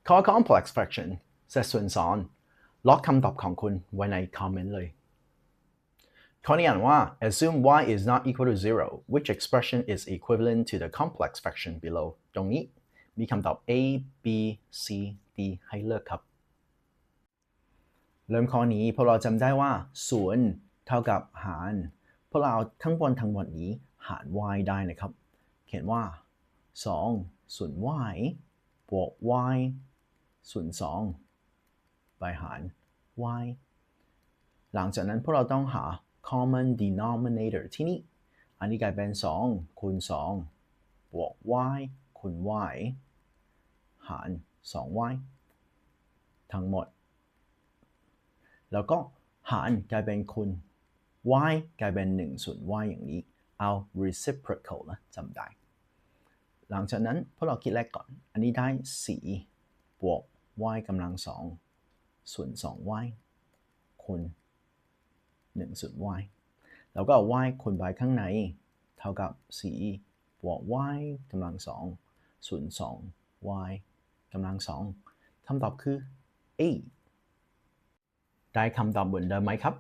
ຂໍ້ complex fraction ເສດສ່ວນສອງ ລັອກຄຳຕອບຂອງຄຸນໄວ້ໃນຄອມເມັນເລີຍ. ຂໍ້ນີ້ອ່ານວ່າ assume y is not equal to zero, which expression is equivalent to the complex fraction below? ตรงนี้มีคำตอบ A, B, C, D ให้เลือกครับ. ເລີ່ມຂໍ້ນີ້ ພວກເຮົາຈຳໄດ້ວ່າ ສ່ວນ ເທົ່າກັບ ຫານ. ພວກເຮົາເອົາທັງໝົດທັງມວນນີ້ຫານ y ໄດ້ນະຄັບ. ຂຽນວ່າ ສອງ ສ່ວນ y ບວກ y ສ່ວນ ສອງ ໄປຫານ y. ຫຼັງຈາກນັ້ນ ພວກເຮົາຕ້ອງຫາ common denominator ທີ່ນີ້. ອັນນີ້ກາຍເປັນ ສອງ ຄູນ ສອງ ບວກ y ຄູນ y ຫານ ສອງ y ທັງໝົດ. ແລ້ວກໍຫານກາຍເປັນຄູນ y ກາຍເປັນ ໜຶ່ງ ສ່ວນ y ຢ່າງນີ້. ເອົາ reciprocal ນະ ຈຳໄດ້. ຫຼັງຈາກນັ້ນ ພວກເຮົາຄິດແລກກ່ອນ. ອັນນີ້ໄດ້ ສີ່ ບວກ y ກຳລັງ ສອງ ສ່ວນ ສອງ y ຄູນ ໜຶ່ງ ສ່ວນ y. ແລ້ວກໍເອົາ y ຄູນໄປຂ້າງໃນ ເທົ່າກັບ ສີ່ ບວກ y ກຳລັງ ສອງ ສ່ວນ ສອງ y ກຳລັງ ສອງ. ຄຳຕອບຄື A. ໄດ້ຄຳຕອບເໝືອນເດີມໄໝຄັບ?